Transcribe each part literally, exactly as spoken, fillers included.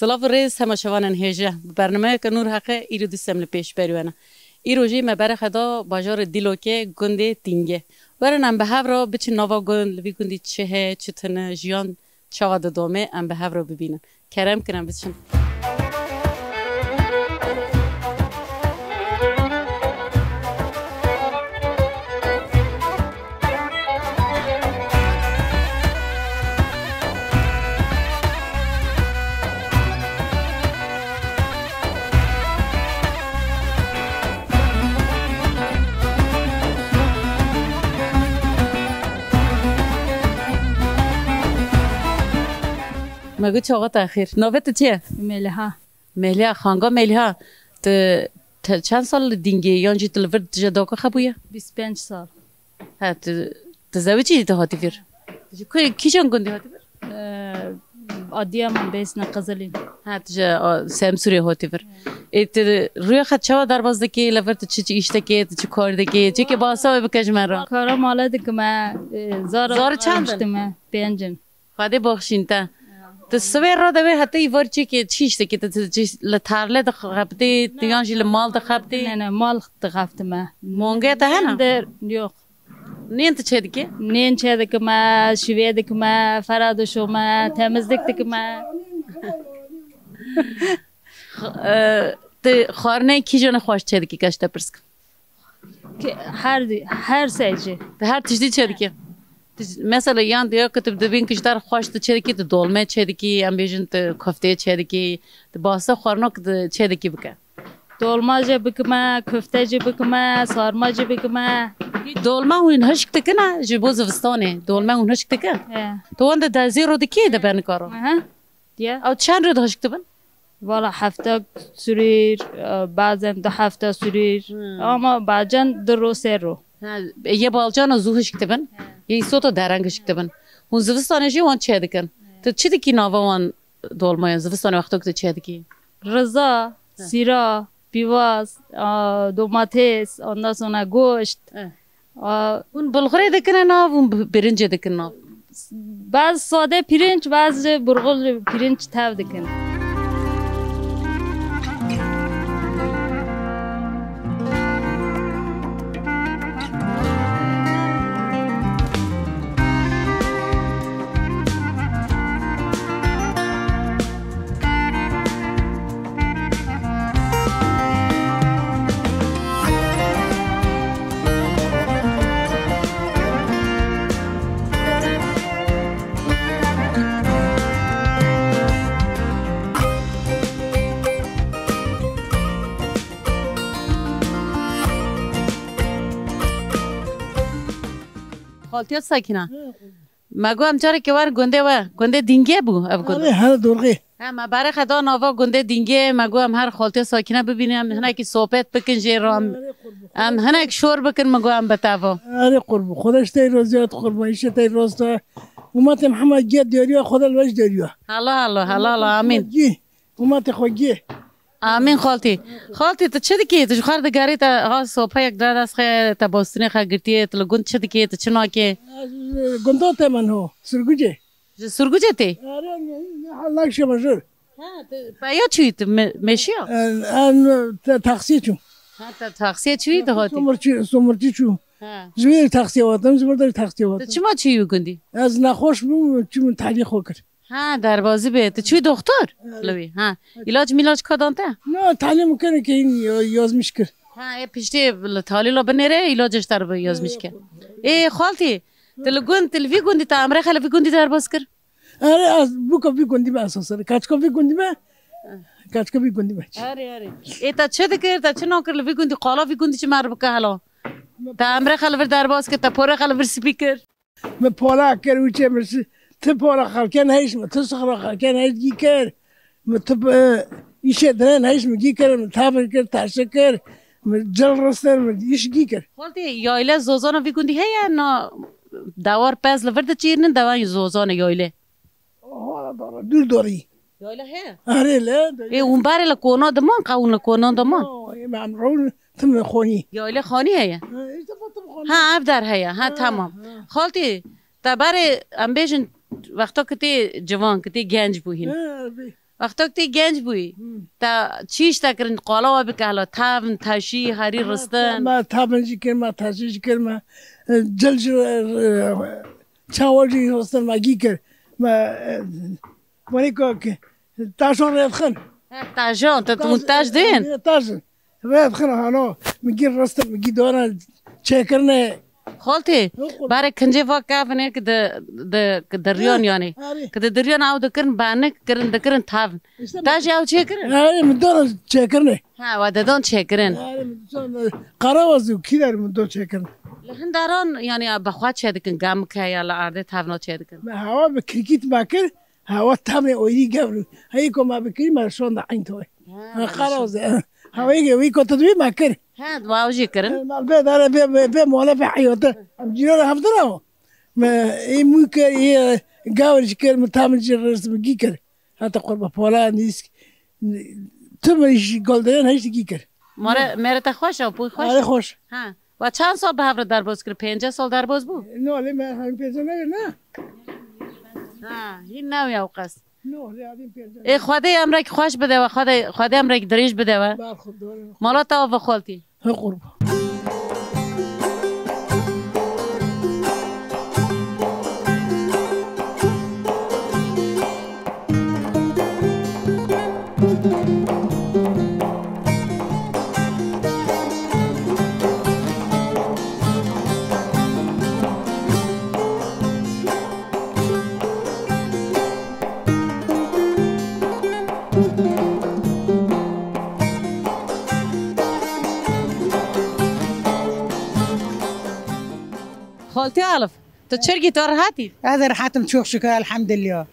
Silav û rêz hema şevanên hêje. Bi bernameyeke Nûr Heqê îro dîsa em li pêşberî we ne. Îro jî me berê xwe da bajarê Dîlokê, gundê Dîngê. Werin em bi hev re biçin nava gund, li vî gundî çi heye, çi tune, jiyan çawa didome, em bi hev re bibînin. Kerem kin em biçin. Me got çawa te xêr. Navê te çi ye? Meliha. Meliha, xanga Meliha. Tu te çend sal li Dîngê yan jî tu li vir dije daka xebûye? Bîst pênc sal. He, tu, tu zewicî, tu hatî vir? Ji ku, kîjan gundî hatî vir? Ee, Adiyaman, Bêsne, Qizilîn. He, tu ji, a, Semsûrê hatî vir. Ê, tu rûyê xwe çawa derbas dikî? Li vir tu çi, çi îş dikî, tu çi kar dikî? Çêkê basa wê bike ji me re. Kara mala dikime, e, zara Zarê çend in? Pêncin. Xwedê baxşîn te. Tu sibê re de wê heta îvar çêkê çi îş dikî? Tu, tu, tu li tarlê dixebitî, tu yan jî li mal dixebitî? Ne, ne, mal dixebitime. Mongê te hene? Der, yok. Nên tu çê dikî? Nên çê dikime, şivê dikime, fera dişome, temizlik dikime. X-, e, tu xwarinê kîjanê xweş çê dikî, ka ji te pirs kim? Ki her di-, her sey jî. Tu her tiştî çê dikî? Tu, mesela yan diya ku tu dibîn ki ji te re xweş tu çê dikî, tu dolme çê dikî, em bêjin tu kofteyê çê dikî, tu basa xwarina ku tu çê dikî bike. Dolma jî bikime, kofte jî bikime, sarma jî bikime. Dolma hûn hişk dikine ji bo zivistanê? Dolma hûn hişk dikin? He. Tu wan de dezî ro dikî de benika ro? Aha. Diye. Ew çend ro dihişk dibin? Valla hefte sürür, e, bazen du hefte sürür. Hmm. Ama bazen du ro sê ro. Ha, yê balcana zû hişk dibin. He. Yê îsota dereng hişk dibin. Hûn zivistanê jî wan çê dikin. He. Tu çi dikî nava wan dolmayan zivistanê wexto ku tu çê dikî? Riza, He. sîra, pîvaz, a, domates, ondan sonra goşt. He. A, Hûn bulxurê dikine nav, hûn bi-, birincê dikin nav? Bazı sade pirinç, bazı burgul pirinç tev dikin. Xaltiya Sakîna. Me got em carekê werin gundê we. Gundê Dîngê bû ev gund? Erê, her dorxê. He, me berê xwe da nava gundê Dîngê, me got em her xaltiya Sakîne bibînin, em hinekî sohbet bikin jê re, em, Erê, qurbu. Em hinek şor bikin, me got em bi te ve. Erê, qurbu. Xwedê ji te re ziyad qurban, îşê te rast e. Umetê Mihemed gê deriya, Xwedê li we jî deriya. Hela, hela, hela, hela, amîn. Gî. Umetê xwe gê. Amîn xaltî. Xaltî, tu çi dikî? Tu ji xwe re digerî, te ha sopeyek da dest xwe, te bostinê xwe girtiye, tu li gund çi dikî, tu çi nakî? Ez, e, gunda te min ho, Sirgucê. Ji Sirgucê tê? Erê, ne, ne hal nakşe min jir. Ha, tu peya çûyî tu me-, meşiya? E, em, te, taksiye çûm. Ha, te taksiye çûyî tu hatî? Somurtî, Somurtî çûm. Ha. Ji vê taksiye hatim, ji vir de taksiye hatim. Tu çima çûyî wî gundî? Ez nexweş bûm, çûm tehlî xwe kir. Ha, derbazî bê. Tu çûyî doxtor? Evet. Li wî. Ha. Îlac mîlac ka dan te? Na, talê min kene ke hîn ya-, yazmîş kir. Ha, ê piştî li talîla binêre îlacê ji te re bi yazmîş kir. Ê, xaltî, tu li gund, tu li vî gundî te emrê xwe li vî gundî derbas kir? Erê, ez bûka vî gundî me esas e. Kaçka vî gundî me? Kaçka vî gundî me. Erê, erê. Ê, te çi dikir, te çi nakir li vî gundî? Qala vî gundî çi me re bike hela? Te emrê xwe li vir derbas kir, te porê xwe li vir spî kir. Min pala kir, wî çê min si-, ti pala xelkên heyş, min ti sixra xelkên heyş gî kir, min ti, e, îşê dinên heyş min gî kir, min tevir kir, teşik kir, min cil ristin, min îş gî kir. Xaltî, yayle zozana vî gundî heye, na dewar pez li vir diçîrinin, dewan zozana yayle? Oha, dara, dûr darî. Yayla heye? Erê le. Ê, hûn berê li kona diman, qewûn li konan diman? Aa, ê, me em rewin tim li xanî. Yayla xanî heye? Ha, işte bu tim xanî. Ha, ev der heye. Ha, Ha, tamam. ha. Xaltî, te berê, em bêjin, wexta ku tê civan, ku tê genc bû hîn. Ha, bi- Wextek tê genc bûyî. Hmm. Te çi îş te kirin? Qala we bike hela. Tavn, taşî, herî ristin. Me tavn jî kir, me taşî jî kir, me, e, cil jî, e, e, çawa jî ristin, me gî kir. Me, e, werê ku ki, taşon rêdixin. He, tajon, te tu taş, taş din? E, taş din. Rêdixin hano, min gî ristin, min gî dona çêkirine. Xoltê, barê kincê va kavinê ki di, di, ki di riyon yanî. Ki di di riyon ew dikirin banik, kirin dikirin tavn. Îşte ta jî ew çêkirin? Erê, min dona çêkirine. Ha, we de don çêkirin. Erê, min don, e, qerawaz û kî der min don çêkirin. Li hindaran yanî bi xwe çêdikin, gamik heye li erdê tavna çêdikin. Me hewa bi kirkît me kir, hewa tavnê oyrî gewr. Heyî ku me bikirî me şonda eyn toy. Ha, me qerawaz, e, hewa yê wî ku tu dibî me kir. Ha, dua jî kirin. E, me bê dare bê, bê, bê mole bê heyate. Em cîran hevdira o. Me ê mû kir, ê gawir jî kir, min tam jî riz min gî kir. Heta qurba pola nîsk. Tu min jî goldeyan heşt gî kir. More, mere te xweş e, pûy xweş. Are xweş. Ha. Wa çand sal bi hev re derboz kir? Pênceh sal derboz bû? No, lê me hem pênceh ne, ne? Ha, hîn ne ya qas. No, lê adî pênceh. Ê, Xwedê emrek xweş bide we, Xwedê, Xwedê emrek dirêj bide we. Bar xwe dore. Mala te ava xoltî. Hi qurban. Xaltî Alif, tu çirgî, tu rehat î? Ez rehat im, çok şükür, elhamdülillah.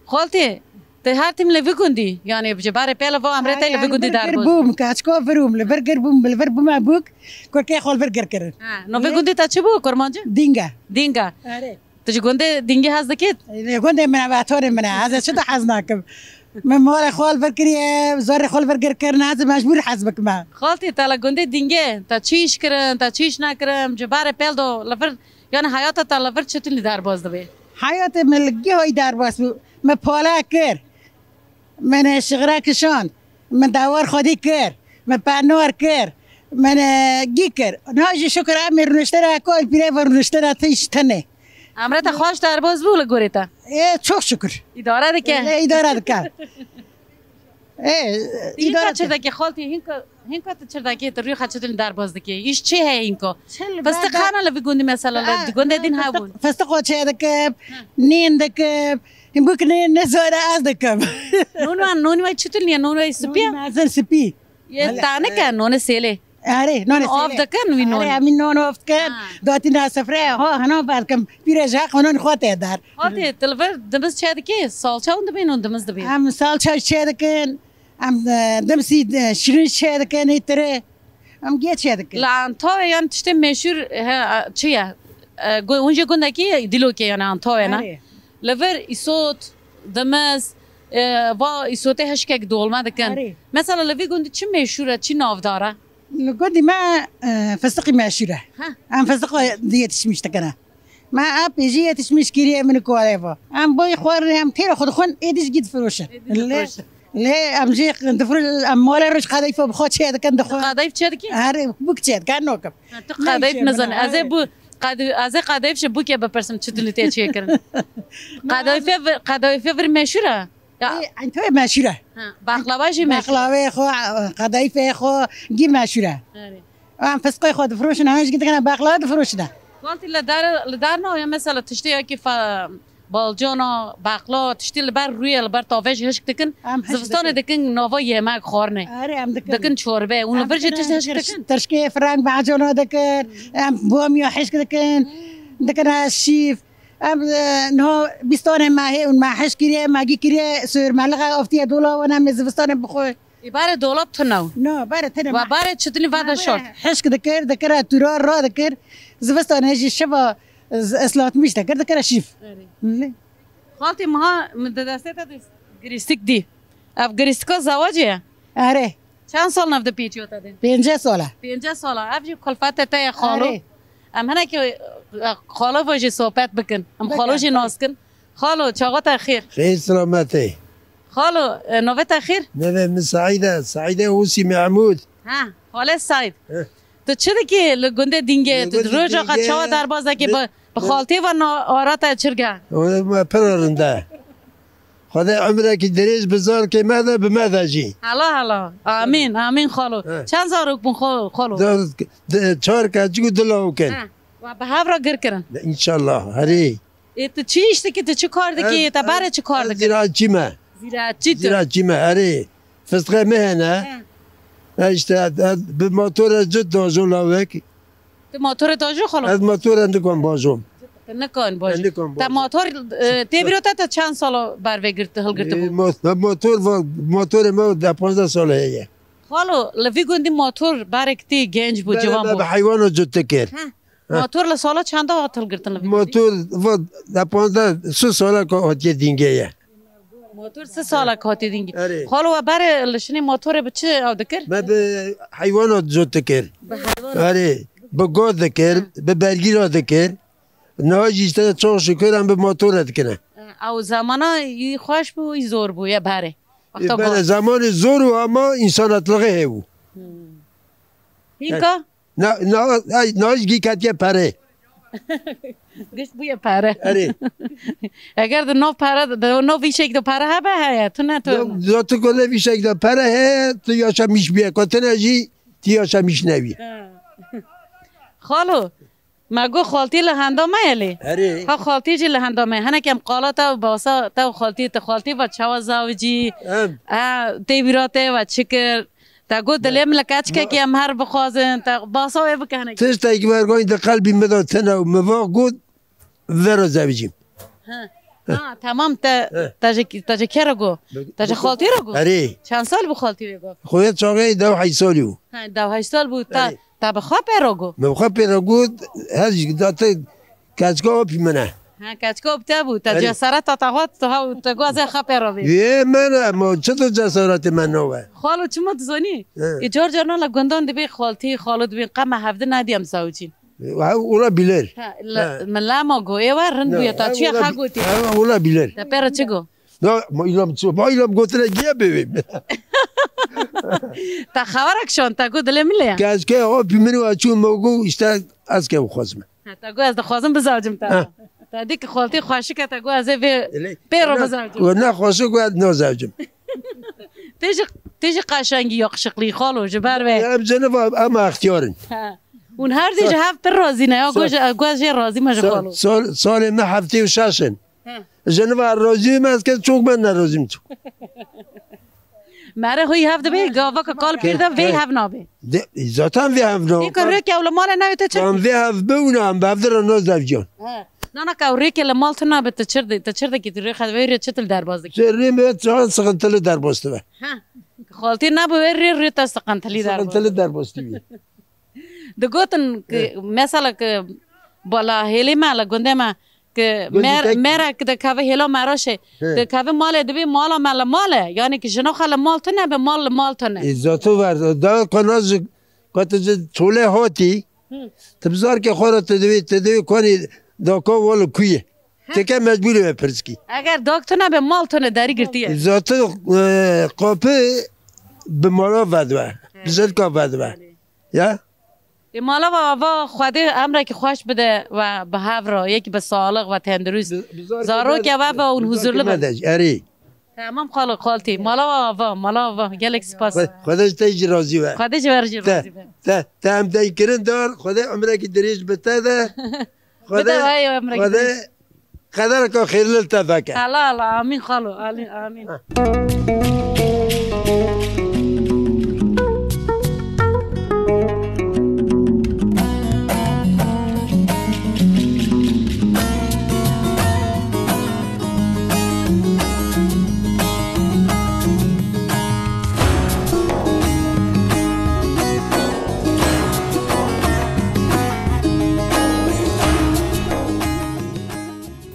Xaltî, tu her tim li vî gundî, yanî ji barê pêle va emrê te li vî gundî derbû? Bûm, kaçko virûm, li vir gir bûm, li vir bûme bûk, kurkê xwe li vir gir kirin. Ha, no vê gundî te çi bû, kurmancî? Dînge. Dînge. Erê. Tu ji gundê Dîngê hez dikî? Lê gundê min e, vatorê min e. Ez ê çi de hez nakim? Min malê xwe li vir kiriye, zorê xwe li vir kir kirine, ez ê mecbûr hez bikime. Xaltî, te li gundê Dîngê, te çi îş kirin, te çi îş nekirin, ji barê pêl do li vir, yani heyata te li vir çi tune derbas dibe? Heyatê min li gihayî derbas bû. Min pala kir. Min, e, şixre kişand. Min dawar xwedî kir. Min pernuar kir. Min, e, gî kir. Niha jî şukir em ê rûniştene, ku pîrê ve rûniştene tişt tune. Emre te xweş derbaz bû li gorê te? Ê, çok şükür. Îdare dike? Ê, îdare dike. Ê, îdare dike. Çi dike xaltî? Hinka, hinka tu çi dike? Tu rûyê xwe çi din derbaz dike? Îş çi heye hinka? Fistiq hene li vî gundî mesela, li gundê din hebûn? Fistiq, fistiq o çê dikim, nîn dikim. Hin bûk ne, ne zora ez dikim. Non wan, non wan çi tune ye? Non wan spî ye? Non mezin spî. Ye tanik e, nonê sêlê. Erê, nonê sêlê. Av dikin wî non? Erê, em non av dikin. Ha. Datîna sifrê, ha, hina berkim. Pîre ji heq non xwe tê der. Hatê, tu li vir dimiz çê dikî? Salça hûn dibîn hûn dimiz dibîn? Em salça çê dikin. Em, e, dimsî, e, şirîn çê dikin, ê tire. Em gê çê dikin. Li Antawê yan tiştê meşhûr, he, çi ye? E, gu-, hûn jê gundekî Dîlokê, yani Antawê ne? Erê. Li vir îsot, dimiz, e, va îsotê hişkek dolma dikin. Erê. Mesela li vî gundî çi meşhûr e, çi navdar e? Li gundî me, e, fistiqî meşhûr e. Ha. Em fistiq yetişmiş dikine. Me ap jî yetişmiş kiriye min û kuwarê va. Em boy xwarin, em têra xwe dixwin, êdî jî gî difiroşin. Êdî difiroşin. Lê em jî difir-, em malê roj qedeyfa bi xwe çê dikin, dixwin. Qedeyf çê dikî? Her bûk çê dikin, nokim. Ha, tu qedeyf nizanî. Ez ê bû, qede-, ez ê qedeyf ji bûkê bipirsim, çi tune tê çêkirin. Qedeyfê vir, qedeyfê vir meşhûr e. Ya. Ê, Antawê meşhûr e. Ha, baklava jî meşhûr e. Baklavê xwe, qedeyfê xwe gî meşhûr e. Erê. Em fistiqê xwe difiroşin, em jî dikine baklava difiroşine. Xaltî li dar, li dar navê mesela tiştê yekî fa-, balcana, bakla, tiştê li ber rûyê, li ber tavê jî hişk dikin. Zivistanê dikin nava yemek xwarinê. Erê, em dikin. Dikin çorbe. Hûn li vir jî tişt hişk dikin? Tirşkê firang balcana dikin. Em bamiya hişk dikin. Dikine şîf. Em, e, niha bîstanê me hê û me hişk kiriye, me gî kiriye, sor me lixe aftiye dola wan em ê zivistanê bixwe. Ê, barê dolab tune. No, barê tune. Wa barê çi tune va de şort? Hişk dikir, dikire tûra, ra dikir. Zivistanê jî şeva z-, islatmiş dikir, dikire şîf. Erê. Lê. Xaltî, miha min di destê te de girîstik dî. Ev girîstika zewacê ye? Erê. Çend sal nav de pêçiya te de? Pênceh sal e. Pênceh sal e. Ev jî kulfetê te ye xalo. Erê. Em hinekî, e, xalo ve jî sohbet bikin. Em xalo jî nas kin. Xalo, çaxa te xêr. Xêr selametê. Xalo, e, navê te xêr? Navê min Saîd e. Saîdê Husî Mehmûd. Ha, xalê Saîd. Heh. Tu çi dikî li gundê Dîngê? Li Tu gundê roja xwe Dîngê çawa derbas dikî? li, Bi, bi li xaltê ve na-, ara te çirge. Wele me pir rind e. Xwedê umrekî dirêj bi zarokê me de, bi me de jî. Hela hela. Amîn, amîn xalo. He. Çend zarok bûn xo-, xalo? Zar-, de, çar keçik û du lawik in. He. Wa bi hev re gir kirin. De, înşallah. Herî. Ê, tu çi îş dikî, tu çi kar dikî, Ez, te ez, barê çi kar ez dikî? ziraatçî me. Ziraatçî tu. Ziraatçî me, herî. Fistiqê me hene. He. E, işte, ez bi motora cid dajû lawik. Tu motorê dajû xalo? Ez motora nikom bajûm. Tu nikan bajû. Ez nikom Te bajûm. motor, e, tê bîra te, te çend sala ber vê girt-, hilgirtibû? E, mo-, motor va-, motorê me de panzdeh sala heye. Xalo, li vî gundî motor barek tê genc bû, Bele ciwan me bû. bi heywana cid dikir. Heh. Heh. Motor li sala çenda hat hilgirtin li vî gundî? Motor va de panzdeh, sê sala ka hatiye Dîngê ye. Motor sê sala ka hatiye Dîngê. Erê. Xalo we berê li şinê motorê bi çi ew dikir? Me bi heywana cid dikir. Bi heywana. Erê. Bi gaz dikir, Hı. bi bergîra dikir. Niha jî işte çok şükür em bi motor re dikine. Ew zamana yî xweş bû, yî zor bû, ye berê. Wexta Bele gaz. zamanê zor û ama însanatlığı hebû. Hmm. Hîka? Na, na, ay, na jî gî ketiye pere. Giş bûye pere. Erê. Eger di nav pere, di nav îşek de pere hebe, heye, tu ne tu. Ya, ya tu ku ne îşek de pere heye, tu yaşamış bûye. Ku tu ne jî, tu yaşamış nebî. Ha. Xalo, me got xaltî li henda me ye lê. Erê. Ha xaltî jî li henda me. Hinek em qala te û basa te û xaltî, te xaltî ve çawa zawicî? Em. Ha, tê bîra te ve çi kir? Te got Ne. dilê min li keçkekê em her bixwazin. Te basa wê bike hinek. Tiştek vergoyî di qelbî min de tune û min va got vera zewicîm. Ha. Ha, tamam te, He. te ji, te ji kê re got? Te ji xaltî re got? Erê. Çend sal bû xaltî wê got? Xwê çaxê deh û heşt salî bû. Ha, deh û heşt sal bû. Te, Erê. te bi xwe pê re got? Min xwe pê re got, her jî da te keçka opî min e. Ha, keçka opî te bû. Te Erê. cesareta te xwe, tu ha, te got ez ê xwe pê re bê. Yê min e, ma çi tu cesaretê me nawe? Xalo çima tu zanî? He. Ê car carna li gundan dibê xaltî, xalo dibên qe me hevdi nedî em zawicîn. Ha, olabilir. Ha, le-, Ha. min lema go, ê we rind Ne, bûye, ta ha, çiye olab-, ha gotî? ha, olabilir. Te pê re çi go? Na, ma îlam çi, ma îlam gotine giye bivim. Te xewerek şon, te go dilê min lê ya. Keşke o pîmir ve çû me go işte ez ke xwazim. Ha, te go ez dixwazim bizawcim te. Ha. Te dî ki xaltî xweşik e, te go ez ê vê Ele, pê re ne, bizawcim. we ne xweşik we ne zevcim. Tê jî, tê jî qeşengî, yakışıklı, xalo, ji ber vê. Em ceniva, em extiyar in. Ha. Hûn her dî ji hev pir razî ne, ya Sal- go ji, go jê razî me ji Sal-, xalo. sal-, salê me heftê û şeş in. He. Jeniva razî me, ez kes çok ben ne razîm çok. Mere hoy hev dibe, gava ke kal pir de vê He. hev nabe. De, zaten vê hev nabe. Ê ke rêk ew li malê newê te çi? Kan vê hev be û ne, em bi hev de re ne zevciyan. He. Nana ke ew rêkê li mal tu nabe, tu çir de, tu çir de ki tu rê xwe vê rê çi til derbaz dikî? Rê me çawa sıkıntılı derbaz dibe. Ha. Xaltî nabû wê rê, rê te sıkıntılı derbas. Sıkıntılı derbas dibi. Digotin ki, Evet. mesela ki, bala hêlê me, la gundê me, ki Gundê mer-, tek- mera ki dikeve hêla meraşê, Evet. dikeve malê dibê mala me li mal e. Yani ki jina xwe li mal tune be, mal li mal tune. E, zato ver, da kanaz, katici çolê hati, Hı. tu bizar ki xora tu divê, tu divê koni daka wal kuye. Teke mecbûrî me pirs kî. Eger dak tune be, mal tune, derî girtiye. Zato, e, kapı bi mala vedve, He. bi zilka vedve. Belê. Ya? Ê mala ve ava Xwedê emrekî xweş bide ve bi hev re, yekî bi sağlık ve tendurist. Bi-, bi zarokê Zarokê me ve ve hûn bi huzurlu zarokê me bin. de, erê. Tamam xalo, xaltî. Mala ve ava, mala ava. Gelek spas. Xwe-, Xwedê ji te jî razî be. Xwedê ji we re jî Te, razî be. te, te em dey kirin dar, Xwedê emrekî dirêj bi te de. Xwedê, Bide vay, emre Xwedê gidiş. qedereke xêrli li te veke. Hala, hala, amîn xalo, amîn, amîn.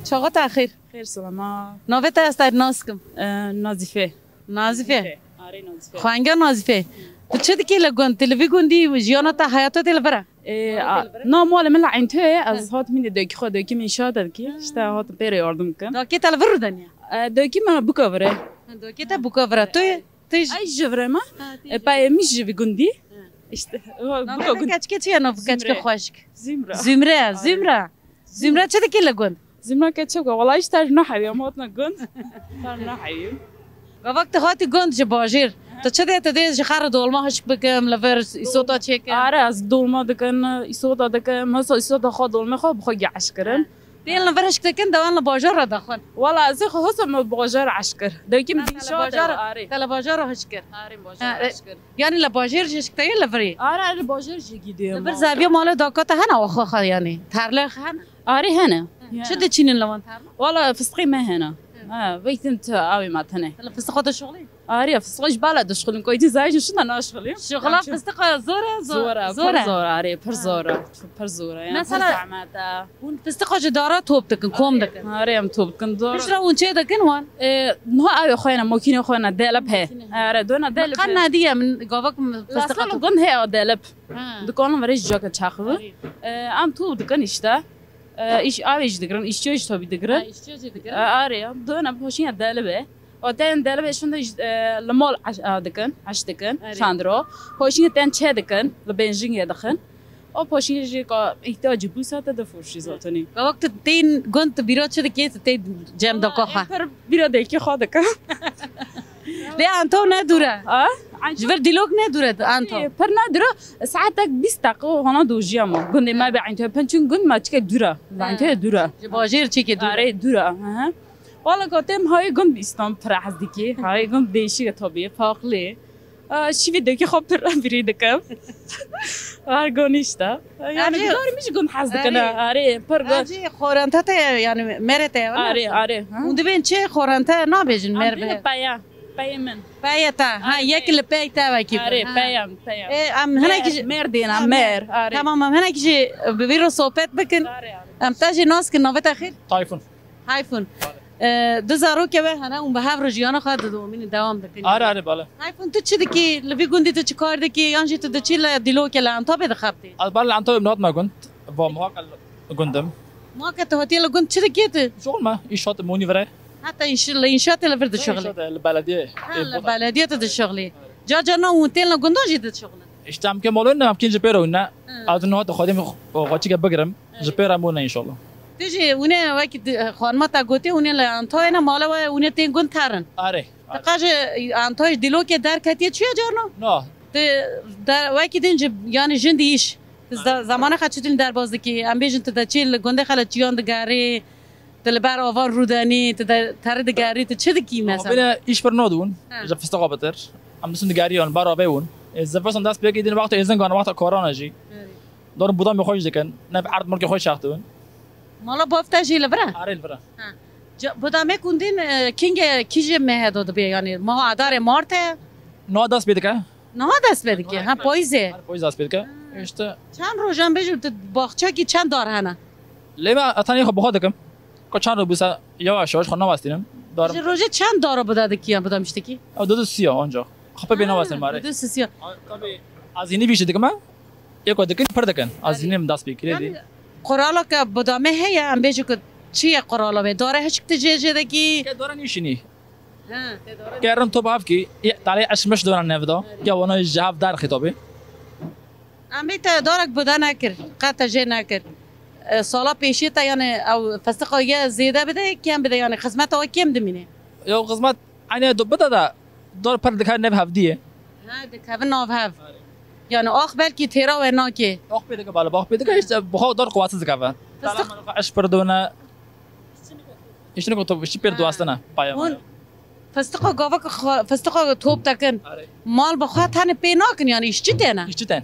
Çawa te xêr? Xêr, selama. Navê te ez te nas kim? E, Nazîfe. Nazîfe? Nazîfe. Arê Nazîfe. Xwenga Nazîfe. Tu çi dikî li gund? Tu li vî gundî jiyana te, heyata te li vir e? E, a, na malê min li Eyntoyê, ez Hı. hatim hînê dokî xwe, dokî min înşaat dikî. Hı. İşte hatim pê re yardım kim. Dokî te li vir rûdeniye? E, dokî min bika vir e. Dokê te bûka vira. Tu yê? Tu yê? Ay ji virê me. Ha, tu yê. E, payê min ji vî gundî. Ha. İşte, o, navê buka te gund-, keçikê çi ye, nav keçikê Zümre. Xweşik? Zümra. Zümre, Zümra. Zümra çi dikî li gund? Zümra keçik e. Wala hiç ter nahewî, ama hatine gund. Ter nahewî. Gavak tu hatî gund ji bajêr. Tu çi dê, tu dê ji xer dolma hişk bikim, li vir îsota çêkim. Are, ez dolma dikin, îsota dikin. Mesela îsota xwe dolma xwe bi xwe giyaş kirin. Tên li vir hişk dikin, dewan li bajar re daxwin. Wala ez ê xwe hosam li bajar eşkir. Dewkî min Ha, dî te li şa bajar, te, arê. Te li bajar re hişk kir. Arê, bajar Ha, e, eşkir. Yanî li bajêr jî hişk te yê li virî? Arê, arê, bajar jî gidiyor. Li vir zaviya mala daka te hene, awa xwe xwe yanî. Terlex hene. Arê hene. Ya. Çi diçînin li wan terlex? Wala fistqê me hene. Ha, vektin tu awê me tene. Li fistiqa de şuxlî? Arê, fistiqa ji bala de şuxlin. Koydi zaycı şuna naşuxlin. Şuxla fistiqa zor e, zor. Zor e, zor pir e. Zor, arê, pir Ha. zor e. Pir zor e. Yani, Mesela, pir zahmet e. Hûn fistiqa ji dara top dikin, kom dikin. Arê, em top dikin, zor. Piştre hûn çê dikin wan? E, niha awê xwe ne, makînê xwe ne, delip he. Makîne he. Arê, dona delip Qan he. Nediye min gavak min Lasla fistiqa li top. Gund he o delip. Ha. Dikanin verê ji caka çaxi. Arê. E, em top dikin işte. E, iş, awê jî digirin, işçiyo jî topî digirin. Ha, işçiyo jî digirin. E, arê, dona poşîne delip e. O tên delibê şinde, e, li mal eş-, e, dikin, eş dikin, Erê. Çandiro. Hoşî tên çê dikin, li benjingê dixin. O poşî jî ka ihtiyacî bûsa te difoşî zatenî. Gavak tu tên gund tu bîra çi dikê, tu tê cem de Wala, koxa? Ê, pir bîra dêkî xwe dikim. Lê Anto ne dûr e. Ha? Ji vir Dîlok ne dûr e, Anto. Ê, pir ne dûr e. Saetek bîst deqe hona dojiya ma. Gundê me Ha. be Anto. Pin çün gund me çike dûr e. Ha. Anto dûr e. Ji bajêr çike dûr e. Arê dûr e. Hı hı. Wala gotê min hayê gund bîstan pir hez dikî. Hayê gund değişik e tabii, farklı. Aa, şivî dekî xwe pir birî dikim. Her gon işte. Yani Ercî- bir doğru min ji gund hez dikin. Erê. Arê, pir gund. Ercî xoranta te ye, yani mere te ye, öyle mi? Arê, arê, ha. Hûn dibên çê xoranta nabêjin, Em mer bê bê. Peya, peyê min. Peyê te, ha, Arê, yek peyê. Li pey te vekî. Arê, Ha. Peyê, peyê. E, em hinek Mer, ji- Merdîn, Ha, em mer, arê. Tamam, em hinek jî bi vî re sohbet bikin. Arê, arê. Em te jî nas kin, navê te xêr? Tayfun. Hayfun. Bale. E, du zarokê we hene û bi hev re jiyana xwe didomînin, dewam dikin. Are, are, bale. Hayfun, tu çi dikî? Li vî gundî tu çi kar dikî? Yan jî tu diçî li Dîlokê li Entabê dixebitî? Ez bale li Entabê min hatime gund. Va muhaqe li gund im. Muhaqe tu hatiye li gund çi dikî tu? Şuxul me, înşaat monî vire. Heta înş-, li înşaatê li vir dişuxulî? Înşaat, e, li belediyê. Ha, e, li belediyê tu dişuxulî. Car car na hûn tên li gundan jî dişuxulin? Îşte em kê malûn ne, em kên ji pê re wî ne. Hı. Ez niha dixwazim xwe-, xweçike bigirim. Ji pê re mûne înşallah. Tu jî hûnê wekî di-, xanima te gotî, hûnê li Antoyê ne, mala we hûnê tên gund terin. Arê, Te arê. Qe ji Antoyê Dîlokê derketiye çiye carna? Na. Tu de-, wekî din ji, yani jin dî îş. Tu ze-, Arê. Zamana xwe çi din derbas dikî? Em bêjin tu de çi li gundê xwe li çiyan digerî? Tu li ber ava rûdenî, tu de terî digerî, tu çi dikî mesela? Bine îş pir nadibûn, He. Ji fistiqa bitir. Em disin digeriyan, ber avê bûn. Ê, zivistan dest pê kir, din wexta êzingan, wexta korana jî. Evet. Dorin budamê xwe jî dikin, ne bi erd milkê xwe şaxtibin. Mala bav te jî li vir e? Arê li vir e. Ha. Ca-, budamê kundin, e, kingê, kîjê mehe do dibe, yani maha adarê marte? Niha dest pê dike. Niha dest pê dike, ha, payîzê. Her payîz dest pê dike. Ha. Îşte. Çend rojan bêjim tu baxçekî çend dar hene? Lê me etanî xwe bi xwe dikim. Ku çend roj bûse yavaş yavaş xwe navestînim. Dar- Ji rojê çend dara bide dikî ya bide miştekî? Ew du du sisiya ancak. Xwe pê bê Ha, navestînim arê. Du du sisiya. A, tabii, ez yeni bir şey dikim ha. Yeko dikin, pir dikin. Ez yeni dest pê kirê Yani, dî. Quraleke budamê heye, em bêjin ku çi ye qurala wê? Dare hiçk tu jê jê dekî? Ke dare nîşinî. Ha, te dare Ke rin top hevkî, talê eşmiş dora nevda. Evet. Ke wana ji hev derxî tabii. Em bê te darek bide nekir, qe te jê nekir. E, sala pêşî te yani ew festiqa ye zêde bide, kêm bide yani xizmeta we kêm dimîne? Yo xizmet aynı do bide de dar per dikar nev hevdiye. Ha, dikevin nav hev. Yani ax belkî têra we nakê. Ax pê dike bale, ax pê dike işte bu dar quvatsız dikeve. Fıstık- Tamam, eş per dona. İşte ne kadar işi per Ha. duastana payam. Hûn Fistiqa gavak xwe, fistiqa top tekin. Arê. Mal bi xwe tenê pê nakin, yani îşçi têne. İşçi ten.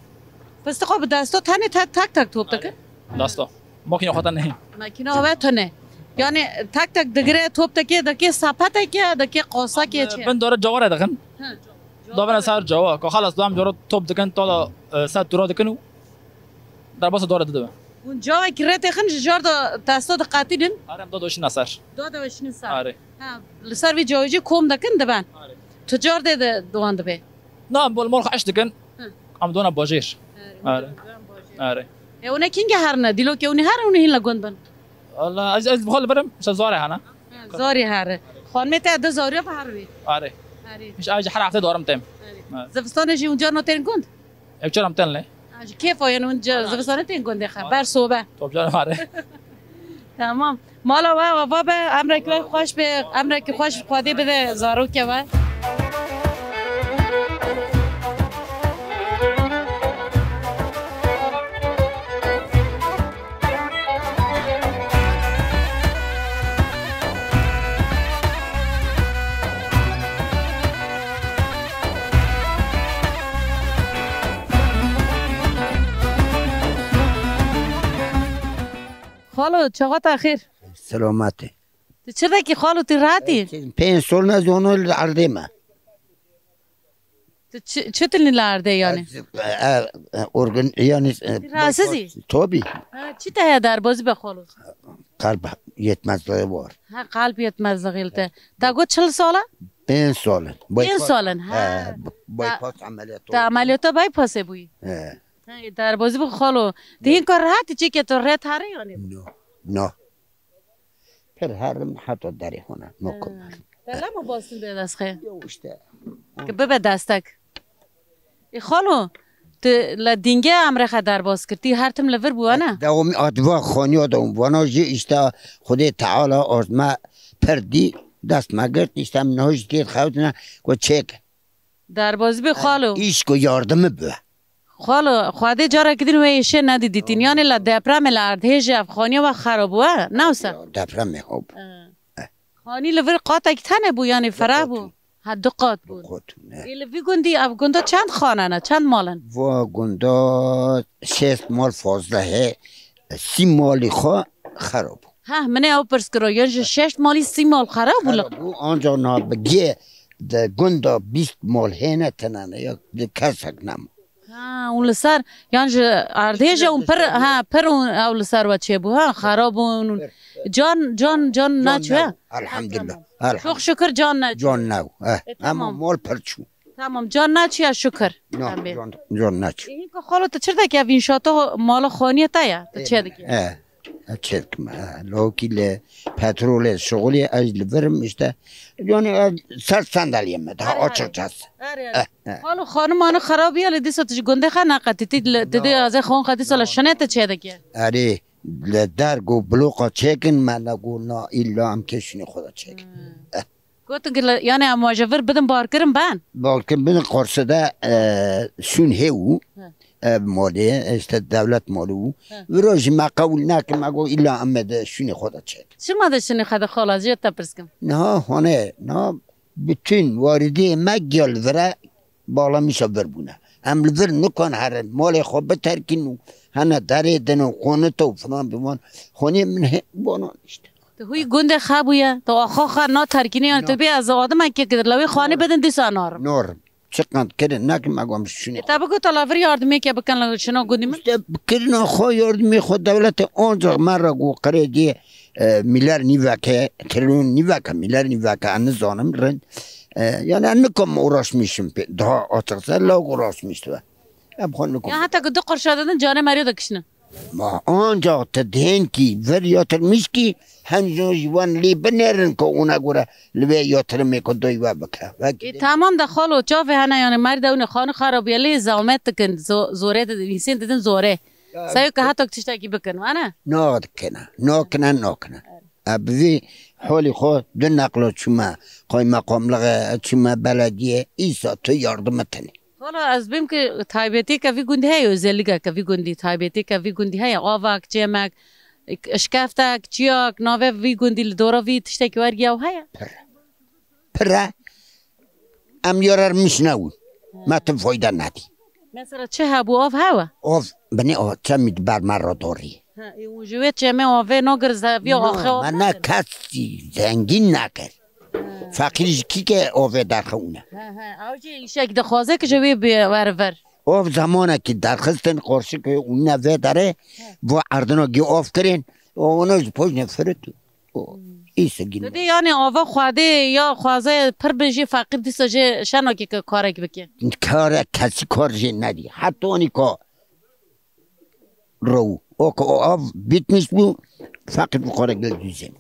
Fistiqa bi desta tenê te-, tek tek top tekin. Dasta. Makine xwe tenê. Makine we tune. Yani tek tek digire top tekê, dikê sepeteke, dikê qosakê çi? Bin dore cawara dikin. Hı. Davena ser cawa. Ka xalas dam cawara top dikin, tala, e, set tura dikin û Derbasa dore didibe. Hûn cawekî rê têxin ji jar de testa diqetînin? Are, em da doşîna ser. Da doşînin ser. Are. Ha, li ser vî cawê jî kom dikin diben. Are. Tu car dê de dowan dibe? Na, em bol mal xwe eş dikin. Hı. Em dona bajêr. Are. Are. Are. E, hûn ê kîngê herine? Dîlokê hûn ê herin, hûn ê hîn li gund bin? Wala, ez, ez bi xwe li vir im, se zarê hene. Ha, zarê here. Xanimê te du zarû ya bi herî? Arê. Arê. Hiç ayrıca her hafta doğru tem. Arê. Evet. Zivistanê jî hûn carna tên gund? Ev çaram ten le. Ha, ji kêfa yên hûn ca-, zivistanê tên gundê xe. Ber sobe. Top canım arê. Tamam. Mala we ava be, emrekî we xweş be, emrekî xweş Xwedê bide zarokê we. Xalo, çaxa te xêr. Selamet e. Tu çi dekî xalo, tu rehet î? Pênc sal ne zano li erdê me. Tu çi, çi tu nî li erdê yani? Ez, e, e, organ, yani, e, Tu rahatsız î? Tabii. Ha, çi te heye derbazî be xalo? Kalp yetmezliği var. Ha, kalp yetmezliği li te. Te got çil sal e? Pênc sal in. Pênc sal in, ha. He, b-, bypass ameliyatı Te oldu. Ameliyata bypassê bûyî. He. Ha, derbazî be xalo. Te hîn ka rehet î, çike tu rehet herî yani? No, no. Pir herim heta derê hona, no komar. Te lema bastin bê dest xê. Yo işte. Ki bibe destek. Ê xalo, tu le dînge emre xe derbas kir, tî her tim li vir bû, ne? Dewamî at va xaniya de vana jî işte Xwedê Teala azme pir dî dest me girt, işte em niha jî têr xewtine ku çêk. Derbazî bê xalo. Îş ku yardimi bi. Xalo, Xwedê carekî din wê êşê nedî dîtîn. Yanê la depremê la erdhêjê ev xaniya we xera bû, e? Ne wisa? Depremê hop. E. Xanî li vir qatekî tenê bû, yanê fereh bû? Qat bû. Ha, du qat bû. Du qat bû, ne. Ê, li vî gundî, ev gunda çend xane ne? Çend mal in? Va gunda şêst mal fazla he. Sî malî xwe xera bû. Ha, min ê ew pirs kiro. Yan ji şeş malî sî mal xera bû li Xera bû, anca na bi gê di gunda bîst mal hêne tenane, ya di kesek nema. Ha, û li ser, yan ji erdhêje û pir, ha, pir û ew li ser we çêbû, ha, xera bûn. Can, can, can naçû, ha? Elhamdulillah. Elhamdulillah. Çok şükür can naçû. Can new, eh. E, ama tamam. Mal pir çû. Tamam, can naçû ya şükür. No, can, can naçû. E, hinka xalo tu çi dikî ev înşaata mala xaniyê te ya? Tu çê dikî? Eh. Çêdikim, he, lawkî li petrolê şixulê, ez li vir im işte. Yani ez ser sendeliyê me daha açıkçası. Erê, erê. Eh, eh. Xalo xanimane xerabiya lê dîsa tu ji gundê xe neqetî, tu dê azê xon xe dîsa li şinê te çêdike. Erê, li der got bloka çêkin, me ne got na, illa em kê şinê xwe de çêkin. Hmm. Eh. Gotin ki, yani, em waje vir bidin barkirin ben. Barkirin bidin, Qorside, e, şûn hê û, Hı. E, malê, işte, devlet malı û. Hı. Viro jî me qewil nekin, me got, illa em de şûnê xwe de çek. Çima de şûnê xwe de xala, jê te pirskim? Niha, hone, niha bütün waridê me gel vire, Bağlamışa vir bûne. Em li vir nikan herin, malê xwe biterkin û hene derê din û qonite û filan bivan. Xonê min hê bonan işte. Tu hûyî gundê xe bûye, tu axa xe naterkînî, yani tu bê ez adimekê ki lewê xanî bidin dîsa narim. Narim. Çiqand kirin nekim me gom şûnê. E, te bigot te la vir yardimêke bikin li şino gundî min? İşte kirina xwe yardimê xwe dewletê ancak me re got qirê dê, e, milyar nîveke, trilyon nîveke, milyar nîveke, ez nizanim rind. E, yani ez nikom uğraşmışım pê, daha açıkçası lawk uğraşmıştı. Em xwe nikom. Ya heta ku du qurşa didin canê meriyo dikişinin. Ma ancak te dihên ki ver yatırmış ki hem ji wan lê binêrin ku ona göre li vê yatırımê ku doy we bike. Wek E, tamam de xalo, çavê hene yani merdewne xanî xarabiye lê zahmet dikin, zo-, zore de, însan didin zore. Ya, Sayo ki heta tiştekî bikin, wana? Nakine, nakine, nakine. E, bi vî holî xwe du neqlo çûme, kaymeqamliğe, çûme belediye, îsa tu yardime tenê. Xalo, ez bêm ki taybetî ke vî gundî heye, özellikle ke vî gundî, taybetî ke vî gundî heye, avak, çêmek, şkeftek, çiyak, navê vî gundî li dora vî tiştekî wergiya û heye? Pire. Pire. Em yararmiş nebûn. Me tim fayda nedî. Mesela çi hebû, av hewe? Av, binê av, çemî di ber me re dorî. Ha, ê, û ji wê çemê avê nagir zeviya axê av me ne kesî zengîn nekir. Feqîr ji kî ke avê derxewne. He, he. Ew jî îşek dixwaze ki ji wê bi wer ver. Av zamanekî derxistin qarşik û ne vê derê, bu erdina gî av kirin, û ona ji pojne firit. O, îse gîn. Didê yani ava xwedê ya xwaze pir bi jî feqîr dîsa jê şenokê ke karek bike. Kare kesî kar jê nedî. Heta onî ka Rew. O ku o av bitmiş bû, feqîr fuqara gel dûzê.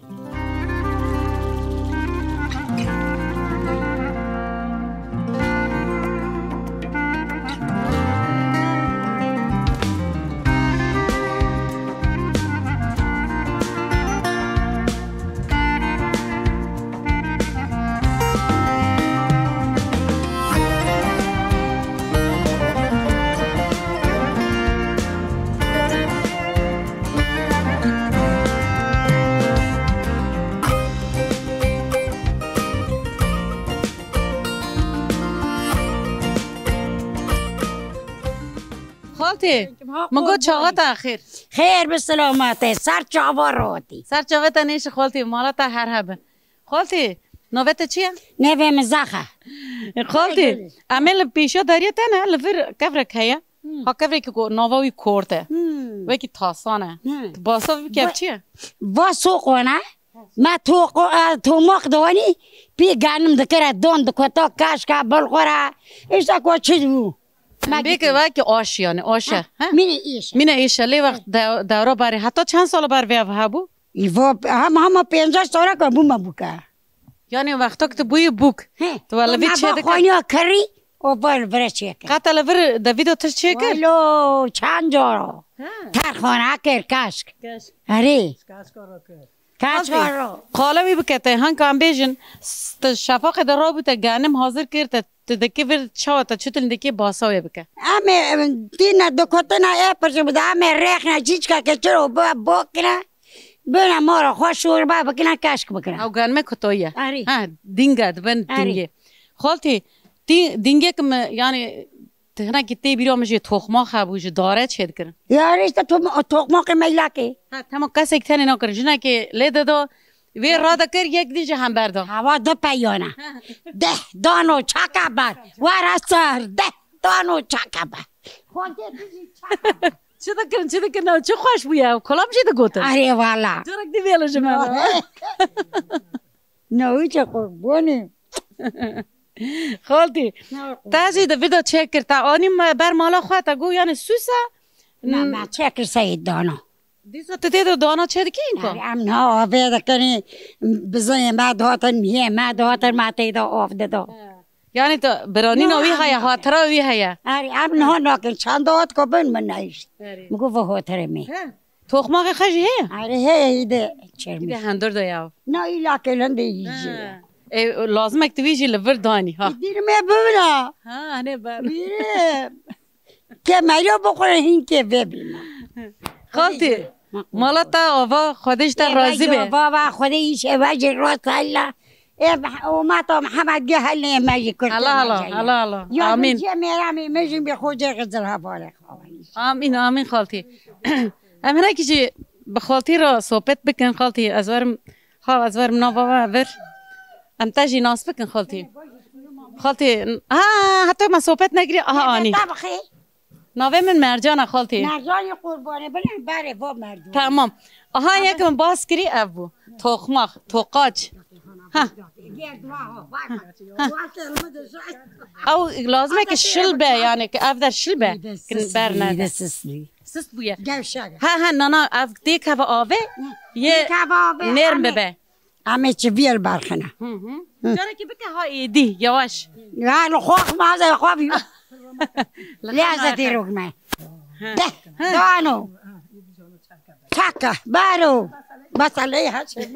Xaltî, min got çaxa te xêr. Xêr bi selametê, ser çava rotî. Ser çava te nêşi xaltî, mala te her hebin. Xaltî, navê te çi ye? Navê min Zax e. Xaltî, em ê li pêşiya deriyê te ne, li vir kevrek heye. Hmm. Ha kevrekî ku nava wî kort e. Hmm. Wekî tasan e. Hmm. Tu basa vî kev çi ye? Va soqo ne? Me toqo-, e, tomaq danî, pê genim dikire, don dikota, keşka, bilxora. Îşte ku çi bû. Me bêke dikir. Wekî aş yani, aş e. Ha, he? Mîne îş. Mîne îş e. Lê wext de-, dewra berê. Heta çend sala ber vê ev hebû? Îvo, hem, hema pênceh sala ke bûme bûke. Yani wexta ki tu bûyî bûk. He. Tu wele vî çê dikir. Xwaniya kirî, o ber vire çê kir. Qata li vir de vîdo tişt çê kir? Welo, çend cara. Ha. Terxana kir, keşk. Keşk. Erê. Keşka ro kir. Keşka ro. Qala wî bike te, hanka em bêjin, s-, te şefaqê de rabû te genim hazir kir te, tu dikî vir çawa te çutil dikî basa wê bike. Em ê, em, tîne dikotina ê pirçe bide, em ê rêxine çîçka ke çiro bo-, bokine, bine mora xwe şorba bikine, keşk bikine. Ew genime kutoye. Erê. Ha, dinge, dibin dingê. Xaltî, dî-, dingek mi, yani, Ti hinekî tê bîra min jî toxmax hebû, ji dare çêdikirin. Ya rê işte to-, toxmaxê meylakê. Ha, tamam, kesek tenê nakirin. Jinekê lê dido, wê radikir, yek dî ji hember da. Hewa du peyana. Deh dano çaka ber. Were ser, deh dano çaka ber. Xwedê tu jî çaka ber. Çi dikirin, çi dikirin, ew çi xweş bûye, ew kolam jî digotin. Arê vala. Carek dî vêlo ji me re. Newî çe qurbanî. Xaltî, te jî di vî de çêkir, te anî me ber mala xwe, te got, yani, sûs e? Na, me çêkir seyîd dana. Dîsa tu tê de dana çêdikî înka? Yani, em niha avê dikinî, bizayê me dihatin, miyê me dihatin, me tê de av dida. He. Yani, tu biranîna wî heye, hatira wî heye. Erê, em niha nakin, çend hat ku bin min neyişt. Erê. Min got, "Ve hatire me." He. Toxmaxê xwe jî heye? Erê, heye, î de çermî. Î de hundir de ya. Na, î lakê lindê yî jî ye. He. E, lazimek tu wî jî li vir danî, ha. Dîrmê bibina. Ha, hene ber. Bîrim. Ke meriya bixwire hîn kê vebîne. Xaltî, mala te ava, Xwedê ji te razî be. Ava, va Xwedê îşe ve jî rast hella. Ê, Meh-, Umeta Mihemed geh hellê me jî Kurd. Allah Allah, Allah Allah. Amîn. Ya cê mêramê me jî bi xocê Xizir hevalê xawanî. Amîn, amîn xaltî. Em hinekî jî bi xaltî re sohbet bikin xaltî. Ez werim, ha, ez werim nava we vir. Em te jî nas bikin xaltî. Xaltî, ha, heta me sohbet nekirî, aha anî. Tabxî. Navê min Mercan e xaltî. Mercanê qurbanê bin, berê va merdû. Tamam. Aha, yek min bas kirî ev bû. Toxmax, toqaç. Ha. Ha. Ew lazim e ki şil be, yani ki ev der şil be. Ki ber nebe. Sist bûye. Gevşek. Ha, ha, nana, ev têkeve avê, yê nêrm bibe. Em ê çiviyê li ber xine. Hı hı. Carekî bike ha êdî, yavaş. Ya li xwe xwe ez ê xwe bî. Lê ez ê dîrok me. Hı. De, dano. Çaka, baro. Basa lê her şey.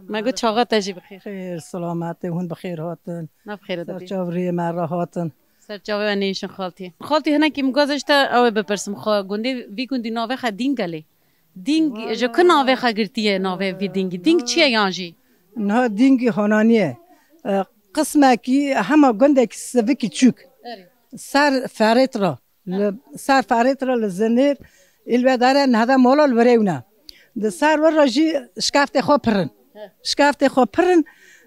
Me got çaxa te jî bi xêr. Xêr, selametê, hûn bi xêr hatin. Ne bi xêr de bî. Ser çavriyê me re hatin. Ser çavê we nêşin xaltî. Xaltî hinekî min gazê ji te ew ê bipirsim. Xwe gundê, vî gundî navê xwe Dîngelê. Dîng, ji ku navê xwe girtiye navê vî dîngî? Dîng çi ye yan jî? Niha dîngî hananî ye. E, qismekî hema gundekî sivikî çûk. Erê. Ser ferêt re. Li ser ferêt re li zinêr. Ê li vê dare nehde mola li virêw ne. Di ser wir re jî şkeftê xwe pirin. He. Şkeftê xwe pirin,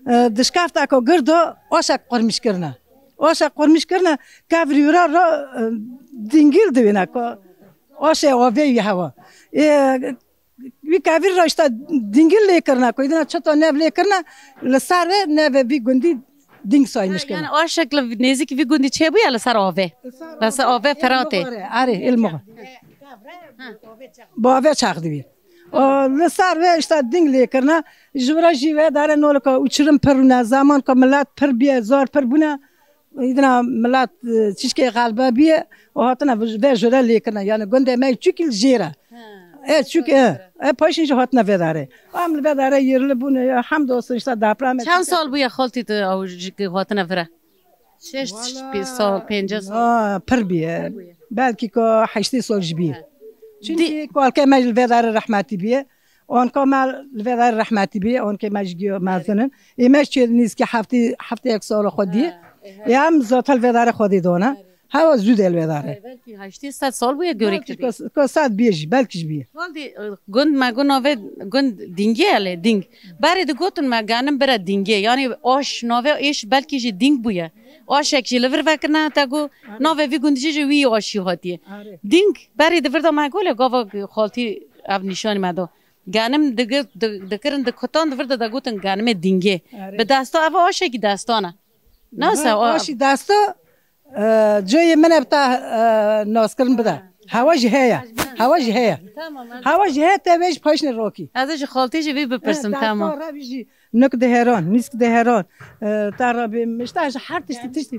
e, di şkefta ku girdo aşek qurmîş kirine. Aşek qurmîş kirine, kevirî wira re, e, dîngil diwîne ku aşê avê wî hewa. Ê, wî kevir re işte dîngil lê kirine, ku îdina çito nev lê kirine, li ser vê nevê vî gundî dîng saymiş kirine. Yani aşek li nêzîkî vî gundî çêbûye li ser avê. Li ser avê Firatê. Erê, ê li mixwar. Bi avê çax dibî. O, li ser vê işte dîng lê kirine, ji vira jî vê dare nolika uçurim pir rûne, zaman ku milet pir bîye, zor pir bûne, îdina milet, e, çişkê xelbe bîye, û hatine vê jure lê kirine. Yani gundê me çûkî li jêr e. Ha. E, çûk, e, e, paşîn jî hatine vê dare. Em li vê dare yerli bûne, ya, hemdolsun işte deprem. Çend sal bûye xaltî tu ew ji, hatine vire? Şeş sal, pêncî sal. Ha, pir bûye. Pir bûye. Belkî ku heştê sal jî bî. He. Çünkü Di- kalkê me jî li vê dare rehmetî bîye. Anka me li vê dare rehmetî bîye. Ankê me jî giyo mezin in. Ê me jî çê nîzkî heftê, heftê yek sala xwe dî. He, ê, he. Ê em zaten li vê dare xwe dî done. He. Hewa zû delwedar e. Belkî heştê sed sal bûye gorek. Belkî dibê. Ka, ka sed bêjî, belkî ji bîye. Waldî, e, gund me got navê gund Dingê ye lê Ding. Berê digotin me genim bire Dingê. Yanî aş, navê êş belkî jî Ding bûye. Aşek jî li vir vekirine, te got navê vî gund jî ji wî aşî hatiye. Arê. Ding, berê di vir de me got lê gava xaltî ev nîşanî me da. Genim digi-, di-, dikirin di kutan di vir de degotin genimê Dingê. Arê. Bi desta ev aşekî destan e. Nasa, ha, o aşî desta, e, cayê min e bi te, e, naskirin bide. Hewa jî heye. Hewa jî heye. Tamam, ez Hewa jî heye te vê jî paşnê rokî. Ez ê ji xaltê jî vî bipirsim, e, tamam. Desta re jî nik diheran, nîsk diheran. E, te re bê, işte ji her tiştî tiştî.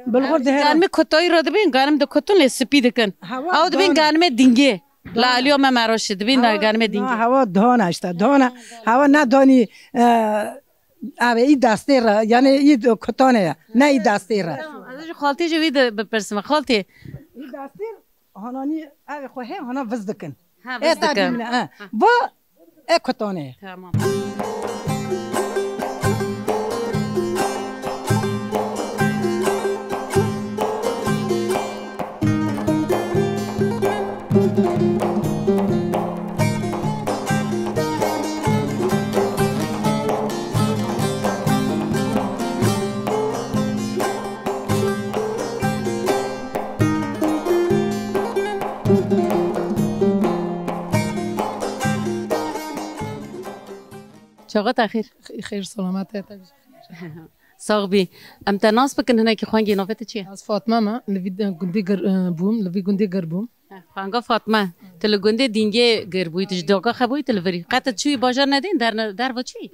Bilxur diheran. Ganimê kutayî re dibên, ganim dikutun lê spî dikin. Hewa Ew dibên dana. Ganimê Dingê. La aliya me meroşi dibên da ganimê Dingê. Hewa dana işte, dana. Hewa ne danî, e, Ev î destê re, yani î kutanê ye, ne î destê re. Tamam, ez ji xaltê jî wî de bipirsim. Xaltê. Î destê hananî ev xwe hê hana viz dikin. Ha, viz dikin. Ê, tabî, ha. Bu e kutanê ye. Tamam. Çaxa te xêr. Xêr selamet e te. Sax bî. Em te nas bikin, hinekî xwengê navê te çi ye? Ez Fatma me, li vî gundê gir, e, bûm, li vî gundê gir bûm. He, xwenga Fatma, tu li gundê Dîngê gir bûyî, tu ji Doka xebûyî, tu li virî. Qet tu çûyî bajar nedîn, der-, derva çûyî?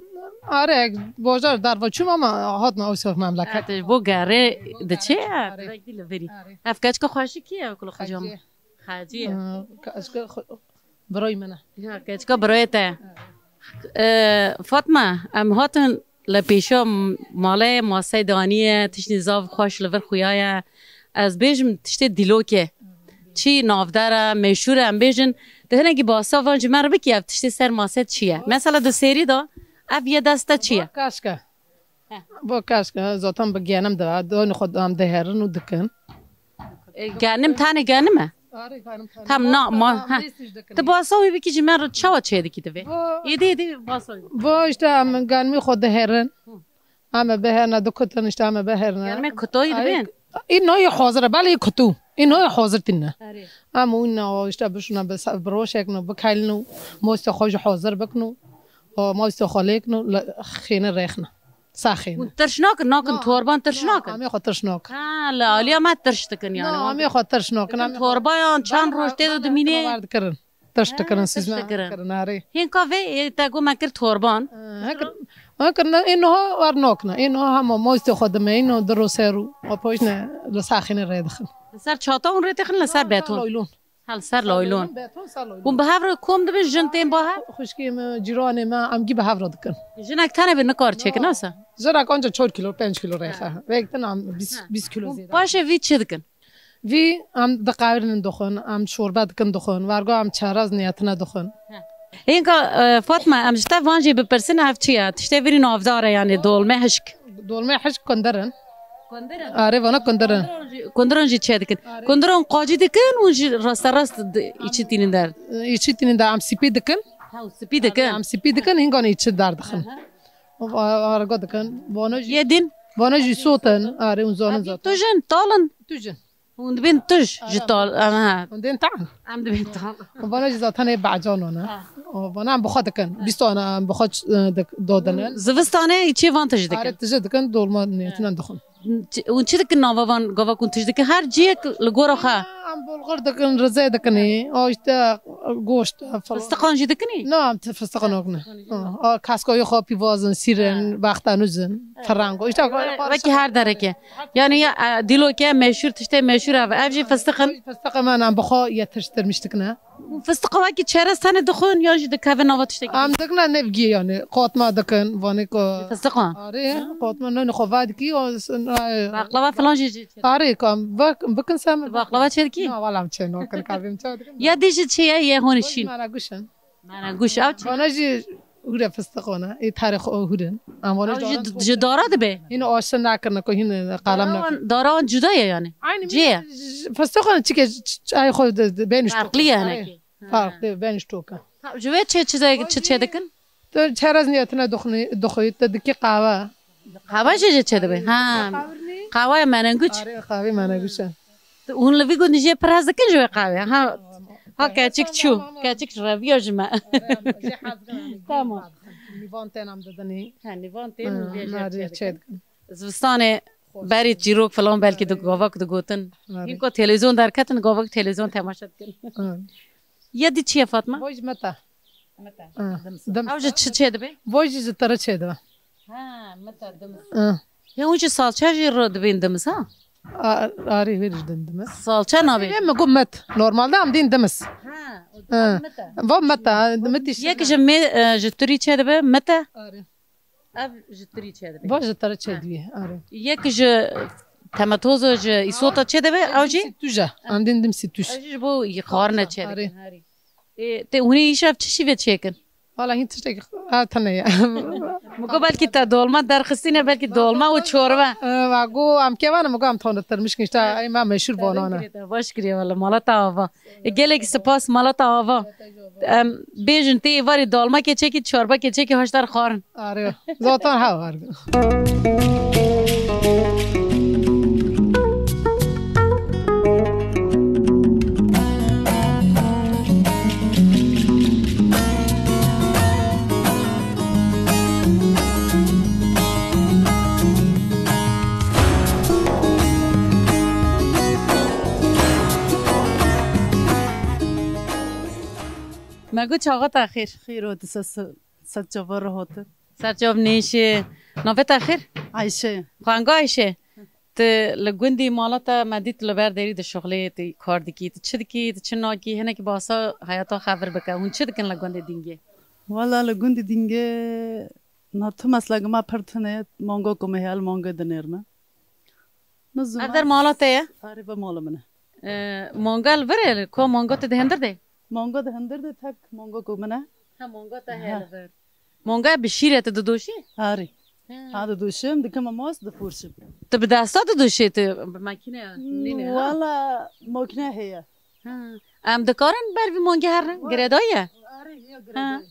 Are, bajar derva çûm ama hatme ew sof memleket. He, tu ji bo gerê diçê, he, tu vekdî li virî. Are. Ev keçika xweşikî ye, ev kulu xecam. Xecê. Xecê. Hı, keçika xwe-, Birayê min e. Ya, keçika birayê te ye. E, Fatma, em hatin li pêşiya malê, masey daniye, tiştî zav xweş li vir xuyaye. Ez bêjim tiştê dîlokê. Çi navdar e, meşhûr e, em bêjin. Di hinekî basa van ji me re bikî, ev tiştê ser masê çi ye? Mesela di serî de, ev yê dest te çi ye? Kaşke. Heh. Bo kaşka, zaten bi genim de, donî xwe em diherin û dikin. E, genim tane genim e? Arê, genim tane. Tam na, ma, ha. Tam ha. Mesaj dikin. Tu basa wî bikî ji me re çawa çê dikî divê? Bo Êdî, êdî basa wî. Bo işte em genimî xwe diherin. Hı. Em ê biherine, dikutin işte em ê biherine. Genimê kutoyî dibên? Î noyê hazir e, belê kutu. Î noyê hazir tîne. Arê. Em û îna işte bişûne bi se-, bi roşek no, bikelin û mostê xwe jî hazir bikin û, û mostê xwe lêkin û li xêne rêxine. Saxî. Hûn tirş nakin, nakin, na, torban tirş na, nakin? Em ê xwe tirş nakin. Ha, li aliya me tirş dikin yani. Na, em ê xwe tirş nakin. Dikin em ê xwe torbayan çend roj tê de dimînê? Ber dikirin. Tirş dikirin, siz me dikirin. Ha, tirş dikirin, arê. Hên ka vê, ê, te got me kir torban. Ha, hekir, hekir ne, ê niha wer nakine. Ê niha hema mostê xwe dimeyîn û dir û ser û, û pojne li saxîne rê dixin. Li ser çata hûn rê dixin, li ser beton? Li ser laylon. Ha, li ser laylon. Beton, ser laylon. Hûn bi hev re kom dibin, jin tên ba hev? Xwişkê me, cîranê me, em gî bi hev re dikin. Jinek tenê bi nikar çêkin, na, asa? Jinek anca çar kilo, pênc kilo rêxe. Ha. Vêk din em bîst, ha, bîst kilo zêde. Hûn paşê vî çi dikin? Vî em diqewirînin dixwin, em şorbe dikin dixwin, wergo em çerez niyetine dixwin. Ha. Hênka, e, Fatma, em ji te van jî bipirsin, ev çi ye? Tiştê virî navdar e, yani dolme hişk. Dolmê hişk kundir in. Kundir in? Arê, vana kundir in. Kundiran jî, kundiran jî çê dikin. Arê. Kundiran qacî dikin û jî rasterast di-, îçî tînin der? Îçî tînin der, em sipî dikin. Ha, û sipî dikin. Arê, em sipî dikin, hingan îçî derdixin. Aha. Û va-, argo dikin. Vana jî, yê din? Vana jî sotin. Arê, hûn zonin zaten. Tujin, talin? Tujin. Hûn dibên tuj ji tal, em, ha. Hûn dibên tal. Em dibên tal. Hûn vana jî zaten ê becanan e. Ha. Û vana em bi xwe dikin. Bîst tane em bi xwe ç-, e, dik-, dodinin. Zivistanê çê van tij dikin? Arê, tij dikin, dolma niyetine dixwin. Çi, hûn çi dikin nava van gava ku hûn tij dikin? Her ciyek li gora xwe. Em bulgur dikin, rizê dikin, ê. O işte goşt, e, falan. Fistiqan jî dikin, ê? Na, em ti-, fistiqan okne. Ha, o kaskoyê xwe pîvazin, sîrin, ha, baxtanûzin, ha, firango. İşte, we-, wekî her derekê. Yani ya, e, dîlokê meşhur, tiştê meşhur ev. Ev jî fistiq in. Fistiq hemen em bi xwe yetiştirmiş dikine. Fistiq wekî çerez tenê dixwin ya jî dikeve nava tiştekî? Em dikine nevgî yani. Qatma dikin, vanê ku. Fistiq in? Arê, qatma ne xwe vadikî, o s-, na, e, baklava falan jî, jî. Arê, ku em bak-, bikin sen. Baklava çêdikî? Na, wala em çê nakin, kavê em çê dikin. Ya dî jî çi ye, yê hûn şîn? Menegûş in. Menegûş, ew çi? Vana jî Hûre fistiq wana. Ê tarê xwe hûrin. Em wana Ew ji, ji dara dibe. Hîn aşe nakirine ku hîn qalem Dara nakirine. wan, dara wan cuda ye yani. Aynı Cê ye. Fistiq wana çike ç-, ç-, ay xwe de, de, ben işte. Farklı yani. Farklı, ben işte oka. Ji wê çi, çi, çi, çi dikin? Tu çerez niyetine duxni-, duxuyit, te dikî qahwe. Qahwe jê jê çê dibe? Ha. Qahwe menenguç. Arê, qahwe menenguç e. Tu hûn li vî gundî jê pir hez dikin ji wê qahwe? Ha. Ha, keçik çû. Keçik reviya ji me. Tamam. Nîvan tên em didinî. Ha, nîvan tên Ha, vê jê narê çê çê dikin. dikin. Zivistanê berî çîrok filan belkî di gavak digotin. Arê. Hîn ku televîzyon derketin, gavak televîzyon temaşe dikin. Ha. Ya dî çi ye Fatma? Voj meta. Meta. Ah, Dims. Dims. Ew ji çi çê dibe? Voj ji tire çê dibe. Ha, meta dims. Ah. Ya hûn jî salça jî re dibên dims ha? A-, arê wê ji din dimis. Salça nabê. Ê, me got met. Normalde em dîn dimis. Ha, o Ha. meta. Va meta, mit iş. Yek ji me, e, ji turî çê dibe, meta. Arê. Ev ji turî çê dibe. Va ji tire çê Ha. diye, arê. Yek ji temetozo ji îsota çê dibe, ew jî? Situja. Em dîn dim situj. Ew jî ji bo xwarine çê Arê. dikin, harî. Ê, te hûnê îşev çi şîvê çêkin? Wala hîn tiştek, ha, tune ye. Min got belkî te dolma derxistîne, belkî dolma û çorbe. Ee, va got, em kevana, min got, em tane tirmişkin, işte, ey me meşhur bonana. Baş kiriye, baş kiriye, wala, mala te ava. Ê, gelekî spas, mala te ava. Em bêjin tê êvarî dolmakê çekî, çorbekê çekî, haşdar xwarin. Arê, zaten ha var. Me got çaxa te xêr. Xêr hotî, se, se, se çava re hotî. Serçav nêşê. Navê te xêr? Ayşe. Xwanga Ayşe. Tu li gundî mala te me dît li ber derî dişuxlê, tu kar dikî, tu çi dikî, tu çi nakî, hinekî bahsa heyata xwe vir bike. Hûn çi dikin li gundê Dîngê? Wala li gundê Dîngê na tu meslek ma pir tune, manga ku me heyal manga dinêrme. Ev der mala te ye? Arê ve mala min e. Ee, manga li vir e, ko manga te di hindir de? Manga di hindir de tek manga ku min e. Ha, manga te heye Ha. li vir. Manga bi şîr e tu didoşî? Arê. Ha. Ha, didoşim, dikim mos, difurşim. Tu bi desta didoşî, tu bi makîne nîne, ha? Wala makîne heye. Ha. Em dikarin ber vî mangê herin? Wa- Girêdayî ye? Arê, ya Ha. girêdayî.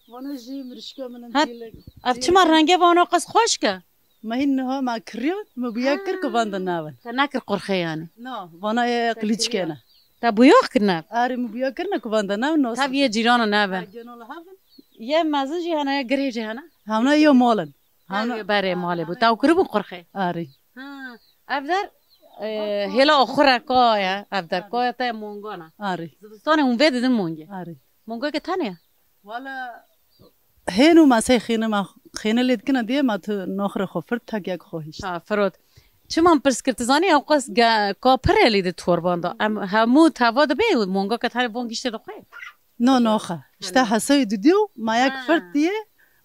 Vana jî mirişka min in Ha, tîlek. Ev çima rengê vana qas xweşik e? Me hîn niha me kiriyo, me buya kir ku van de navin. Te nekir qurxê yani? Na, vana ye Te qiliçke kiriyo. ne. Te buya kirine? Arê, me buya kirine ku van de navin, nas. Tev yê cîrana navin. Ha, geno li havin. Yê mezin jî hene, yê girê jî hene? Hemna yo malin. Her Hemna yê berê malê bû. Te kiribû qurxê? Arê. Ha, ev der, e, hêla oxire ka ye. Ev der ka ye te mongana. Arê. Zivistanê hûn vê didin mongê. Arê. Monga ke tenê? Wala hên û masey xêne ma xêne lê dikine diye ma tu noxre xwe firt tak yek xwe hişt. Ha, firot. Çiman pirs kir, tu zanî ew qas ge-, ka pir elî di torban da. Em hemû teva dibe û monga ke tenê von giştê dixwe. No, noxa. İşte Ha. hesayê didiyo ma yek Ha. firt diye.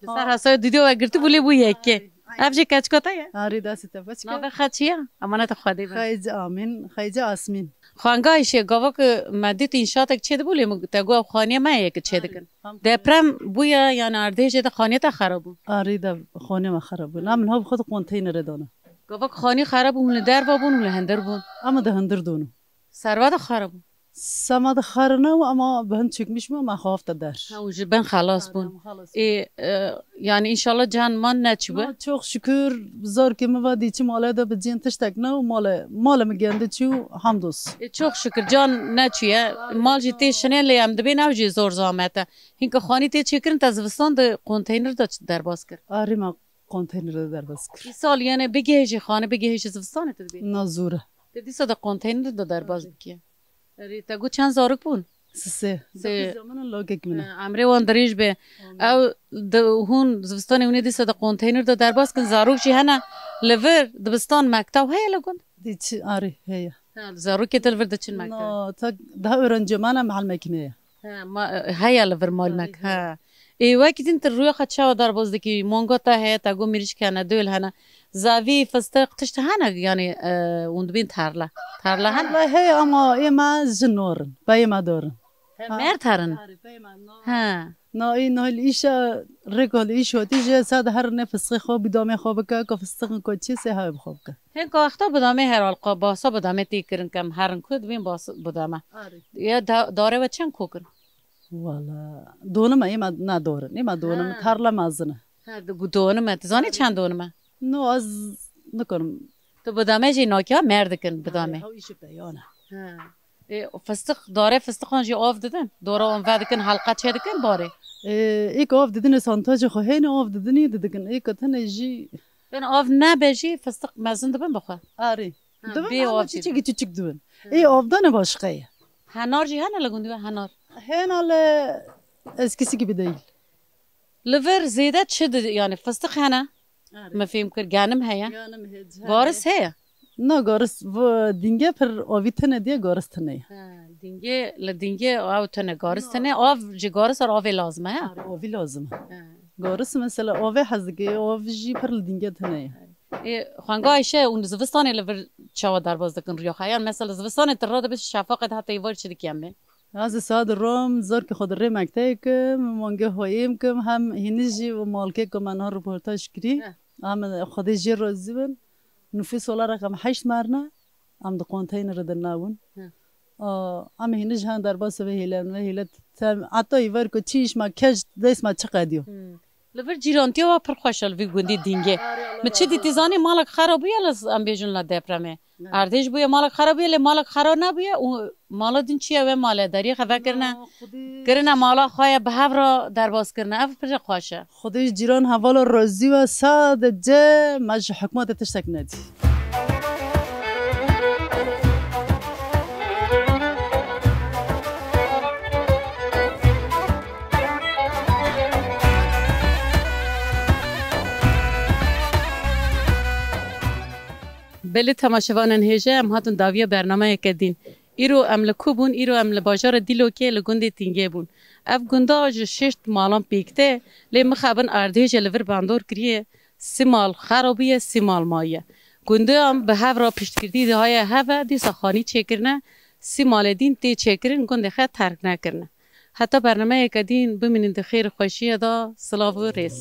Li ser hesayê didiyo we girtî bû lê bû yekê. Ev jî keçika te ye? Arê destê te baş ke. Navê xwe çi ye? Emaneta Xwedê be. Xeyce Amîn, Xeyce Asmîn. Xwanga Ayşe, gava ku me dît înşatek çê dibû lê min te got ew xaniye me ye ke çê dikin. Tam Deprem bûye, yani erdhêjê de xaniye te xera bû? Arê de xaniye me xera bû. Na min ha bi xwe de konteynere dana. Gava ku xaniye xera bû, hûn li derva bûn, hûn li hindir bûn? Ama de hindir donu. Serva de xera bû? Sema de xera ne û ama bi hin çekmiş bû, ama xafte der. Ha, û ji bin xelas bûn. Ama xelas Ê, e, yani inşallah can man neçû be. Na, çok şükür, zor ki mi va dî çi male de bi cin tiştek ne û male, male mi gendi çû, hamdos. Ê, çok şükür can neçûye. Mal jî tê şinê lê em dibên ew jî zor zahmet e. Hinka xanî tê çêkirin te zivistan de konteyner de derbas kir. Arê me konteyner de derbas kir. Îsal yani bigihêjî xanî bigihêjî zivistanê tu dibê. Na zor e. Te dîsa de konteyner de derbas bikî. Erê, te got çend zarok bûn? Sisê. Sê. Dokuz min in, lokek min e. Ha, emrê wan dirêj be. Amin. Ew di, hûn zivistanê hûnê dîsa di konteyner de derbas kin, zarok jî hene li vir dibistan, mektev heye li gund? Dî çi, arê, heye. Ha, zarokê te li vir diçin mektev? No, tak daha öğrenci mana mahal mekine ye. Ha, ma, heye li vir mal Arê, mek, heye. ha. Ê, wekî din tu rûya xwe çawa derbas dikî? Manga te heye, te got mirîşk hene, dol hene. Zavî, fistiq, tişt hene, yani, e, hûn dibên tarla. Tarla hene? Tarla heye ama ê me jin norin, peyê me dorin. Merd herin. He. Na, ê, na, li îşa rêka li îş hatî jê sade herin ê fistixê xwe, bidamê xwe bike, ka fistiqin ka çi sê hewê bi xwe bike. Hin ka wexta bidamê herhal ka basa bidamê tê kirin kem herin ku dibên bas bidame. Arê. Ya da-, darê we çend kokin? Wala, donime, ê me ne dorin, ê me donim, Ha. tarla mezin e. Ha, di gu donime, tu zanî çend donime? No, ez nikarim. Tu bidame jî nakiya merdikin bidame. Ew îşi peyane. Ha. E, fistiq, darê fistiqan jî av didin? Dora wan vedikin, helqa çêdikin barê? E, êk av didin, ê santajê xwe hêne av didinî didikin. Êk tine jî Yani av nebe jî fistiq mezin dibin bi xwe. Arê. Ha, Dibin bê ama av çiçekî çiçik dibin. Ha. Ê avdane başqa ye. Henar jî hene li gundî we henar? Hêna li eskisi gibi değil. Li vir zêde çi di, yani fistiq hene? Arê. Me fêm kir, genim heye. Genim heye, Garis heye. Na garis, bu dînge pir avî tine diye garis tine ye. Ha, dînge, li dînge ew tine, garis No. tine. Av ji garis er avê lazim e, he? Arê, avî lazim e. Ha. Garis mesela avê hez dike, av jî pir li dînge tine ye. Ê, xwenga Ayşe, û zivistanê li vir çawa derbas dikin riya xwe? Yan mesela zivistanê tu radibe şefaqê de heta êvar çi dikî em ê? Ez ê saet rom, zor ki xwe di rê mekteyê kim, mangê hoyêm kim, hem hînî jî û malkê ku me niha reportaj kirî. Heh. Em Xwedê jê razî bin. Nufûs olarak em heşt me ne, em di konteynere de nabûn. Heh. A, em hînî ji hen derbasê vê hêle, vê hêle tem, heta îver ku çi îş me keç dest me çi qediyo. Hmm. Li vir cîrantiya we pir xweş e li vî gundî dîngê. Min çi dîtî zanî malek xera bûye li, em bêjin li depremê. Ne. Erdhêj bûye malek xera bûye, lê malek xera nebûye û mala din çi ye wê malê deriyê xeve kirine. Ya Xwedê. Kirine mala xwe ye bi hev re derbas kirine. Ev pir xweş e. Xwedê ji cîran hevala razî we, sadece me ji hikûmetê tiştek nedî. Belê temaşevanên hêje, em hatin dawiya bernameyeke din. Îro em li ku bûn? Îro em li bajarê Dîlokê li gundê Tîngê bûn. Ev gunda ji şêst malan pêk tê, lê mixabin erdhêjê li vir bandor kiriye, sî mal xera bûye, sî mal maye. Gundeyan bi hev re piştgirtî dihaye hev e, dîsa xanî çêkirine, sî malê dîn tê çêkirin, gundê xwe terk nekirine. Heta bernameyeke dîn bimînin di xêr û xweşiyê de, silav û rêz.